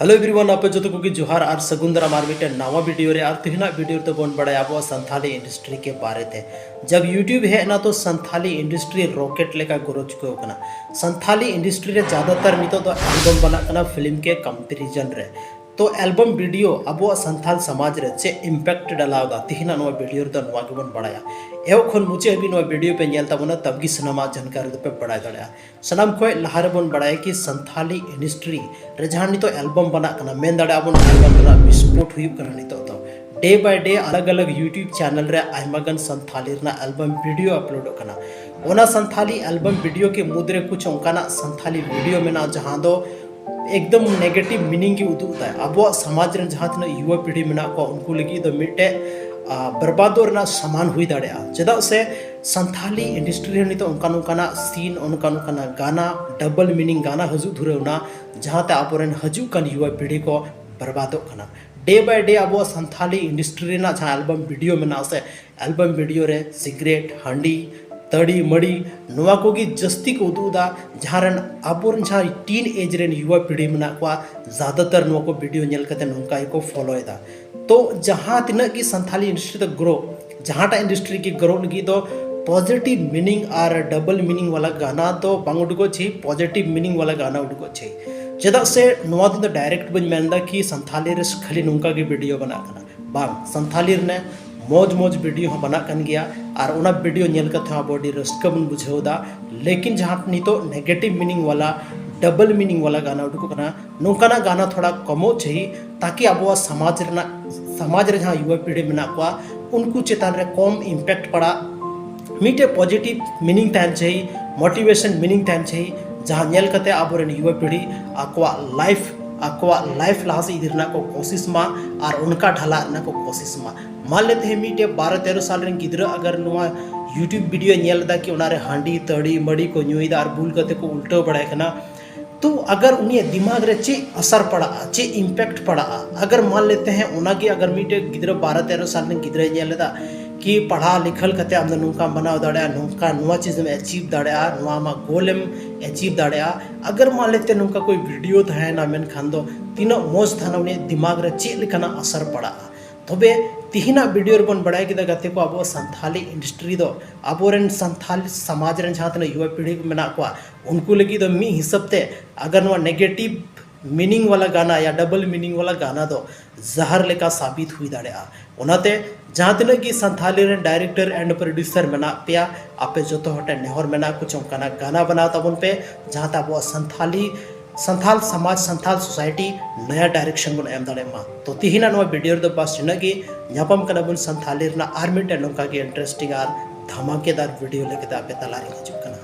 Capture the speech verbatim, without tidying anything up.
Hello everyone, ᱟᱯᱮ ᱡᱚᱛᱚ ᱠᱚᱜᱮ ᱡᱚᱦᱟᱨ ᱟᱨ ᱥᱟᱹᱜᱩᱱ ᱫᱟᱨᱟᱢ ᱟᱨ ᱢᱤᱫᱴᱮᱱ ᱱᱟᱣᱟ ᱵᱷᱤᱰᱤᱭᱳ ᱨᱮ᱾ ᱟᱨ ᱛᱮᱦᱮᱧᱟᱜ ᱵᱷᱤᱰᱤᱭᱳ ᱨᱮᱫᱚ ᱵᱚᱱ ᱵᱟᱲᱟᱭᱟ ᱟᱵᱚᱣᱟᱜ ᱥᱟᱱᱛᱷᱟᱞᱤ ᱤᱱᱰᱟᱥᱴᱨᱤ ᱠᱮ ᱵᱟᱨᱮ ᱛᱮ᱾ ᱡᱟᱵ YouTube ᱦᱮᱡ ᱮᱱᱟ ᱛᱚ ᱥᱟᱱᱛᱷᱟᱞᱤ ᱤᱱᱰᱟᱥᱴᱨᱤ ᱨᱚᱠᱮᱴ ᱞᱮᱠᱟ ᱜᱨᱳ ᱪᱩᱠᱟᱹᱣ ᱠᱟᱱᱟ᱾ ᱥᱟᱱᱛᱷᱟᱞᱤ ᱤᱱᱰᱟᱥᱴᱨᱤ ᱨᱮ ᱡᱟᱫᱟᱛᱟᱨ ᱱᱤᱛᱚᱜ ᱫᱚ ᱮᱞᱵᱟᱢ ᱵᱟᱱᱟᱜ ᱠᱟᱱᱟ ᱯᱷᱤᱞᱢ ᱠᱮ ᱠᱚᱢᱯᱮᱨᱤᱡᱚᱱ ᱨᱮ᱾ ᱛᱚ ᱮᱞᱵᱟᱢ ᱵᱷᱤᱰᱤᱭᱳ ᱟᱵᱚᱣᱟᱜ ᱥᱟᱱᱛᱷᱟᱞ ᱥᱚᱢᱟᱡᱽ ᱨᱮ ᱪᱮᱫ ᱤᱢᱯᱮᱠᱴ ᱰᱟᱞᱟᱣ ᱮᱫᱟ, ᱛᱮᱦᱮᱧᱟᱜ ᱱᱚᱣᱟ ᱵᱷᱤᱰᱤᱭᱳ ᱨᱮᱫᱚ ᱱᱚᱣᱟ ᱜᱮᱵᱚᱱ ᱵᱟᱲᱟᱭᱟ᱾ ᱮᱦᱚᱵ ᱠᱷᱚᱱ ᱢᱩᱪᱟᱹᱫ ᱦᱟᱹᱵᱤᱡ ᱱᱚᱣᱟ ᱵᱷᱤᱰᱤᱭᱳ ᱯᱮ ᱧᱮᱞ ᱛᱟᱵᱚᱱᱟ, ᱛᱟᱵᱜᱮ ᱥᱟᱱᱟᱢᱟᱜ ᱡᱟᱱᱠᱟᱨᱤ ᱫᱚᱯᱮ ᱵᱟᱲᱟᱭ ᱫᱟᱲᱮᱭᱟᱜᱼᱟ᱾ ᱥᱟᱱᱟᱢ ᱠᱷᱚᱱ ᱞᱟᱦᱟ ᱨᱮᱵᱚᱱ ᱵᱟᱲᱟᱭᱟ ᱠᱤ ᱥᱟᱱᱛᱷᱟᱞᱤ ᱤᱱᱰᱟᱥᱴᱨᱤ ᱨᱮ ᱡᱟᱦᱟᱸ ᱱᱤᱛᱚᱜ ᱮᱞᱵᱟᱢ ᱵᱟᱱᱟᱜ ᱠᱟᱱᱟ, ᱢᱮᱱ ᱫᱟᱲᱮᱭᱟᱜᱼᱟ ᱵᱚᱱ ᱮᱞᱵᱟᱢ ᱨᱮᱱᱟᱜ ᱵᱤᱥᱯᱷᱳᱴ ᱦᱩᱭᱩᱜ ᱠᱟᱱᱟ᱾ ᱱᱤᱛᱚᱜ ᱫᱚ ᱰᱮ ᱵᱟᱭ ᱰᱮ ᱟᱞᱟᱜᱽ ᱟᱞᱟᱜᱽ YouTube ᱪᱮᱱᱮᱞ ᱨᱮ ᱟᱭᱢᱟ ᱜᱟᱱ ᱥᱟᱱᱛᱷᱟᱞᱤ ᱨᱮᱱᱟᱜ ᱮᱞᱵᱟᱢ ᱵᱷᱤᱰᱤᱭᱳ ᱟᱯᱞᱳᱰᱚᱜ ᱠᱟᱱᱟ᱾ ᱚᱱᱟ ᱥᱟᱱᱛᱷᱟᱞᱤ ᱮᱞᱵᱟᱢ ᱵᱷᱤᱰᱤᱭᱳ ᱠᱮ ᱢᱩᱫᱽᱨᱮ ᱠᱩᱪ ᱚᱱᱠᱟᱱᱟᱜ ᱥᱟᱱᱛᱷᱟᱞᱤ ᱵᱷᱤᱰᱤᱭᱳ ᱢᱮᱱᱟᱜᱼᱟ ᱡᱟᱦᱟᱸ ᱫᱚ ᱮᱠᱫᱚᱢ ᱱᱮᱜᱮᱴᱤᱵᱷ ᱢᱤᱱᱤᱝ ᱜᱮ ᱩᱫᱩᱜ ᱮᱫᱟᱭ᱾ ᱟᱵᱚᱣᱟᱜ ᱥᱚᱢᱟᱡᱽ ᱨᱮᱱ ᱡᱟᱦᱟᱸ ᱛᱤᱱᱟᱹᱜ ᱭᱩᱣᱟ ᱯᱤᱲᱦᱤ ᱢᱮᱱᱟᱜ ᱠᱚᱣᱟ ᱩᱱᱠᱩ ᱞᱟᱹᱜᱤᱫ ᱫᱚ ᱢᱤᱫᱴᱮᱡ ᱵᱚᱨᱵᱟᱫᱚᱜ ᱨᱮᱱᱟᱜ ᱥᱟᱢᱟᱱ ᱦᱩᱭ ᱫᱟᱲᱮᱭᱟᱜᱼᱟ᱾ ᱪᱮᱫᱟᱜ ᱥᱮ ᱥᱟᱱᱛᱷᱟᱞᱤ ᱤᱱᱰᱟᱥᱴᱨᱤ ᱨᱮ ᱱᱤᱛᱚᱜ ᱚᱱᱠᱟᱱ ᱚᱱᱠᱟᱱᱟᱜ ᱥᱤᱱ, ᱚᱱᱠᱟᱱ ᱚᱱᱠᱟᱱᱟᱜ ᱜᱟᱱᱟ, ᱰᱟᱵᱚᱞ ᱢᱤᱱᱤᱝ ᱜᱟᱱᱟ ᱦᱤᱡᱩᱜ ᱫᱷᱩᱨᱟᱹᱣ ᱮᱱᱟ, ᱡᱟᱦᱟᱸᱛᱮ ᱟᱵᱚᱨᱮᱱ ᱦᱤᱡᱩᱜ ᱠᱟᱱ ᱭᱩᱣᱟ ᱯᱤᱲᱦᱤ ᱠᱚ ᱵᱚᱨᱵᱟᱫᱚᱜ ᱠᱟᱱᱟ᱾ ᱰᱮ ᱵᱟᱭ ᱰᱮ ᱟᱵᱚᱣᱟᱜ ᱥᱟᱱᱛᱷᱟᱞᱤ ᱤᱱᱰᱟᱥᱴᱨᱤ ᱨᱮᱱᱟᱜ ᱡᱟᱦᱟᱸ ᱮᱞᱵᱟᱢ ᱵᱷᱤᱰᱤᱭᱳ ᱢᱮᱱᱟᱜᱼᱟ ᱥᱮ, ᱮᱞᱵᱟᱢ ᱵᱷᱤᱰᱤᱭᱳ ᱨᱮ ᱥᱤᱜᱨᱮᱴ, ᱦᱟᱺᱰᱤ, ᱛᱟᱹᱲᱤ, ᱢᱟᱹᱲᱤ, ᱱᱚᱣᱟ ᱠᱚᱜᱮ ᱡᱟᱹᱥᱛᱤ ᱠᱚ ᱩᱫᱩᱜ ᱮᱫᱟ᱾ ᱡᱟᱦᱟᱸ ᱨᱮᱱ ᱟᱵᱚᱨᱮᱱ ᱡᱟᱦᱟᱸ ᱴᱤᱱ ᱮᱡᱽ ᱨᱮᱱ ᱭᱩᱣᱟ ᱯᱤᱲᱦᱤ ᱢᱮᱱᱟᱜ ᱠᱚᱣᱟ, ᱡᱟᱫᱟᱛᱟᱨ ᱱᱚᱣᱟ ᱠᱚ ᱵᱷᱤᱰᱤᱭᱳ ᱧᱮᱞ ᱠᱟᱛᱮ ᱱᱚᱝᱠᱟ ᱜᱮᱠᱚ ᱯᱷᱚᱞᱳᱭᱮᱫᱟ᱾ ᱛᱚ ᱡᱟᱦᱟᱸ ᱛᱤᱱᱟᱹᱜ ᱜᱮ ᱥᱟᱱᱛᱷᱟᱞᱤ ᱤᱱᱰᱟᱥᱴᱨᱤ ᱫᱚ ᱜᱨᱳ, ᱡᱟᱦᱟᱸᱴᱟᱜ ᱤᱱᱰᱟᱥᱴᱨᱤ ᱜᱮ ᱜᱨᱳ ᱞᱟᱹᱜᱤᱫ ᱫᱚ ᱯᱚᱡᱤᱴᱤᱵᱷ ᱢᱤᱱᱤᱝ ᱟᱨ ᱰᱟᱵᱚᱞ ᱢᱤᱱᱤᱝ ᱣᱟᱞᱟ ᱜᱟᱱᱟ ᱫᱚ ᱵᱟᱝ ᱩᱰᱩᱠᱚᱜ ᱪᱟᱹᱦᱤ, ᱯᱚᱡᱤᱴᱤᱵᱷ ᱢᱤᱱᱤᱝ ᱣᱟᱞᱟ ᱜᱟᱱᱟ ᱩᱰᱩᱠᱚᱜ ᱪᱟᱹᱦᱤ᱾ ᱪᱮᱫᱟᱜ ᱥᱮ ᱱᱚᱣᱟ ᱫᱚ ᱰᱟᱭᱨᱮᱠᱴ ᱵᱟᱹᱧ ᱢᱮᱱᱫᱟ ᱠᱤ ᱥᱟᱱᱛᱷᱟᱞᱤ ᱨᱮ ᱠᱷᱟᱹᱞᱤ ᱱᱚᱝᱠᱟ ᱜᱮ ᱵᱷᱤᱰᱤᱭᱳ ᱵᱟᱱᱟᱜ ᱠᱟᱱᱟ, ᱵᱟᱝ, ᱥᱟᱱᱛᱷᱟᱞᱤ ᱨᱮᱱᱟᱜ ᱢᱚᱡᱽ ᱢᱚᱡᱽ ᱵᱷᱤᱰᱤᱭᱳ ᱦᱚᱸ ᱵᱟᱱᱟᱜ ᱠᱟᱱ ᱜᱮᱭᱟ᱾ ᱟᱨ ᱚᱱᱟ ᱵᱷᱤᱰᱤᱭᱳ ᱧᱮᱞ ᱠᱟᱛᱮ ᱦᱚᱸ ᱟᱵᱚ ᱟᱹᱰᱤ ᱨᱟᱹᱥᱠᱟᱹ ᱵᱚᱱ ᱵᱩᱡᱷᱟᱹᱣ ᱮᱫᱟ᱾ ᱞᱮᱠᱤᱱ ᱡᱟᱦᱟᱸ ᱱᱤᱛᱚᱜ ᱱᱮᱜᱮᱴᱤᱵᱷ ᱢᱤᱱᱤᱝ ᱣᱟᱞᱟ, ᱰᱟᱵᱚᱞ ᱢᱤᱱᱤᱝ ᱣᱟᱞᱟ ᱜᱟᱱᱟ ᱩᱰᱩᱠᱚᱜ ᱠᱟᱱᱟ, ᱱᱚᱝᱠᱟᱱᱟᱜ ᱜᱟᱱᱟ ᱛᱷᱚᱲᱟ ᱠᱚᱢᱚᱜ ᱪᱟᱹᱦᱤ, ᱛᱟᱠᱤ ᱟᱵᱚᱣᱟᱜ ᱥᱚᱢᱟᱡᱽ ᱨᱮᱱᱟᱜ, ᱥᱚᱢᱟᱡᱽ ᱨᱮ ᱡᱟᱦᱟᱸ ᱭᱩᱣᱟ ᱯᱤᱲᱦᱤ ᱢᱮᱱᱟᱜ ᱠᱚᱣᱟ ᱩᱱᱠᱩ ᱪᱮᱛᱟᱱ ᱨᱮ ᱠᱚᱢ ᱤᱢᱯᱮᱠᱴ ᱯᱟᱲᱟᱜ, ᱢᱤᱫᱴᱮᱡ ᱯᱚᱡᱤᱴᱤᱵᱷ ᱢᱤᱱᱤᱝ ᱛᱟᱦᱮᱱ ᱪᱟᱹᱦᱤ, ᱢᱳᱴᱤᱵᱷᱮᱥᱚᱱ ᱢᱤᱱᱤᱝ ᱛᱟᱦᱮᱱ ᱪᱟᱹᱦᱤ, ᱡᱟᱦᱟᱸ ᱧᱮᱞ ᱠᱟᱛᱮ ᱟᱵᱚᱨᱮᱱ ᱭᱩᱣᱟ ᱯᱤᱲᱦᱤ ᱟᱠᱚᱣᱟᱜ ᱞᱟᱭᱤᱯᱷ, ᱟᱠᱚᱣᱟᱜ ᱞᱟᱭᱤᱯᱷ ᱞᱟᱦᱟ ᱥᱮᱫ ᱤᱫᱤ ᱨᱮᱱᱟᱜ ᱠᱚ ᱠᱳᱥᱤᱥ ᱢᱟ ᱟᱨ ᱚᱱᱠᱟ ᱰᱷᱟᱞᱟᱜ ᱨᱮᱱᱟᱜ ᱠᱚ ᱠᱳᱥᱤᱥ ᱢᱟ᱾ ᱢᱟᱱ ᱞᱮ ᱛᱮᱦᱮᱧ ᱢᱤᱫᱴᱮᱡ ᱵᱟᱨᱚ ᱛᱮᱨᱚ ᱥᱟᱞ ᱨᱮᱱ ᱜᱤᱫᱽᱨᱟᱹ ᱟᱜᱟᱨ ᱱᱚᱣᱟ YouTube ᱵᱷᱤᱰᱤᱭᱳ ᱧᱮᱞ ᱮᱫᱟ ᱠᱤ ᱚᱱᱟᱨᱮ ᱦᱟᱺᱰᱤ, ᱛᱟᱹᱲᱤ, ᱢᱟᱹᱲᱤ ᱠᱚ ᱧᱩᱭᱮᱫᱟ ᱟᱨ ᱵᱩᱞ ᱠᱟᱛᱮ ᱠᱚ ᱩᱞᱴᱟᱹᱣ ᱵᱟᱲᱟᱭ ᱠᱟᱱᱟ, ᱛᱚ ᱟᱜᱟᱨ ᱩᱱᱤᱭᱟᱜ ᱫᱤᱢᱟᱜᱽ ᱨᱮ ᱪᱮᱫ ᱟᱥᱟᱨ ᱯᱟᱲᱟᱜᱼᱟ, ᱪᱮᱫ ᱤᱢᱯᱮᱠᱴ ᱯᱟᱲᱟᱜᱼᱟ? ᱟᱜᱟᱨ ᱢᱟᱱ ᱞᱮᱛᱮ ᱦᱮᱸ ᱚᱱᱟᱜᱮ ᱟᱜᱟᱨ ᱢᱤᱫᱴᱮᱡ ᱜᱤᱫᱽᱨᱟᱹ ᱵᱟᱨᱚ ᱛᱮᱨᱚ ᱥᱟᱞ ᱨᱮᱱ ᱜᱤᱫᱽᱨᱟᱹᱭ ᱧᱮᱞ ᱮᱫᱟ, ᱠᱤ ᱯᱟᱲᱦᱟᱣ ᱞᱤᱠᱷᱟᱹᱞ ᱠᱟᱛᱮ ᱟᱢ ᱫᱚ ᱱᱚᱝᱠᱟᱢ ᱵᱮᱱᱟᱣ ᱫᱟᱲᱮᱭᱟᱜᱼᱟ, ᱱᱚᱝᱠᱟ ᱱᱚᱣᱟ ᱪᱤᱡᱽ ᱮᱢ ᱟᱪᱤᱵᱷ ᱫᱟᱲᱮᱭᱟᱜᱼᱟ, ᱱᱚᱣᱟ ᱟᱢᱟᱜ ᱜᱳᱞ ᱮᱢ ᱟᱪᱤᱵᱷ ᱫᱟᱲᱮᱭᱟᱜᱼᱟ᱾ ᱟᱜᱟᱨ ᱢᱟᱱ ᱞᱮᱛᱮ ᱱᱚᱝᱠᱟ ᱠᱳᱭ ᱵᱷᱤᱰᱤᱭᱳ ᱛᱟᱦᱮᱱᱟ, ᱢᱮᱱᱠᱷᱟᱱ ᱫᱚ ᱛᱤᱱᱟᱹᱜ ᱢᱚᱡᱽ ᱛᱟᱦᱮᱱᱟ, ᱩᱱᱤᱭᱟᱜ ᱫᱤᱢᱟᱜᱽ ᱨᱮ ᱪᱮᱫ ᱞᱮᱠᱟᱱᱟᱜ ᱟᱥᱟᱨ ᱯᱟᱲᱟᱜᱼᱟ᱾ ᱛᱚᱵᱮ ᱛᱤᱦᱤᱧᱟᱜ ᱵᱷᱤᱰᱤᱭᱳ ᱨᱮᱵᱚᱱ ᱵᱟᱲᱟᱭ ᱠᱮᱫᱟ ᱜᱟᱛᱮ ᱠᱚ, ᱟᱵᱚ ᱥᱟᱱᱛᱷᱟᱞᱤ ᱤᱱᱰᱟᱥᱴᱨᱤ ᱫᱚ, ᱟᱵᱚᱨᱮᱱ ᱥᱟᱱᱛᱷᱟᱞ ᱥᱚᱢᱟᱡᱽ ᱨᱮᱱ ᱡᱟᱦᱟᱸ ᱛᱤᱱᱟᱹᱜ ᱭᱩᱣᱟ ᱯᱤᱲᱦᱤ ᱠᱚ ᱢᱮᱱᱟᱜ ᱠᱚᱣᱟ, ᱩᱱᱠᱩ ᱞᱟᱹᱜᱤᱫ ᱫᱚ ᱢᱤᱫ ᱦᱤᱥᱟᱹᱵ ᱛᱮ ᱟᱜᱟᱨ ᱱᱚᱣᱟ ᱱᱮᱜᱮᱴᱤᱵᱷ ᱢᱤᱱᱤᱝ ᱣᱟᱞᱟ ᱜᱟᱱᱟ ᱭᱟ ᱰᱟᱵᱚᱞ ᱢᱤᱱᱤᱝ ᱣᱟᱞᱟ ᱜᱟᱱᱟ ᱫᱚ ᱡᱟᱦᱟᱨ ᱞᱮᱠᱟ ᱥᱟᱵᱤᱛ ᱦᱩᱭ ᱫᱟᱲᱮᱭᱟᱜᱼᱟ᱾ ᱚᱱᱟᱛᱮ ᱡᱟᱦᱟᱸ ᱛᱤᱱᱟᱹᱜ ᱜᱮ ᱥᱟᱱᱛᱷᱟᱞᱤ ᱨᱮᱱ ᱰᱟᱭᱨᱮᱠᱴᱚᱨ ᱮᱱᱰ ᱯᱨᱚᱰᱭᱩᱥᱟᱨ ᱢᱮᱱᱟᱜ ᱯᱮᱭᱟ, ᱟᱯᱮ ᱡᱚᱛᱚ ᱦᱚᱲ ᱴᱷᱮᱱ ᱱᱮᱦᱚᱨ ᱢᱮᱱᱟᱜ ᱠᱚ ᱪᱚᱝ ᱠᱟᱱᱟ, ᱜᱟᱱᱟ ᱵᱮᱱᱟᱣ ᱛᱟᱵᱚᱱ ᱯᱮ, ᱡᱟᱦᱟᱸᱛᱮ ᱟᱵᱚᱣᱟᱜ ᱥᱟᱱᱛᱷᱟᱞᱤ, ᱥᱟᱱᱛᱷᱟᱞ ᱥᱚᱢᱟᱡᱽ, ᱥᱟᱱᱛᱷᱟᱞ ᱥᱳᱥᱟᱭᱴᱤ ᱱᱟᱭᱟ ᱰᱟᱭᱨᱮᱠᱥᱚᱱ ᱵᱚᱱ ᱮᱢ ᱫᱟᱲᱮᱭᱟᱜ ᱢᱟ᱾ ᱛᱚ ᱛᱤᱦᱤᱧᱟᱜ ᱱᱚᱣᱟ ᱵᱷᱤᱰᱤᱭᱳ ᱨᱮᱫᱚ ᱵᱟᱥ ᱱᱤᱱᱟᱹᱜ ᱜᱮ᱾ ᱧᱟᱯᱟᱢ ᱠᱟᱱᱟ ᱵᱚᱱ ᱥᱟᱱᱛᱷᱟᱞᱤ ᱨᱮᱱᱟᱜ ᱟᱨ ᱢᱤᱫᱴᱮᱱ ᱱᱚᱝᱠᱟ ᱜᱮ ᱤᱱᱴᱟᱨᱮᱥᱴᱤᱝ ᱟᱨ ᱫᱷᱟᱢᱟᱠᱮᱫᱟᱨ ᱵᱷᱤᱰᱤᱭᱳ ᱞᱟᱹᱜᱤᱫ ᱟᱯᱮ ᱛᱟᱞᱟᱨᱤᱧ ᱦᱤᱡᱩᱜ ᱠᱟᱱᱟ᱾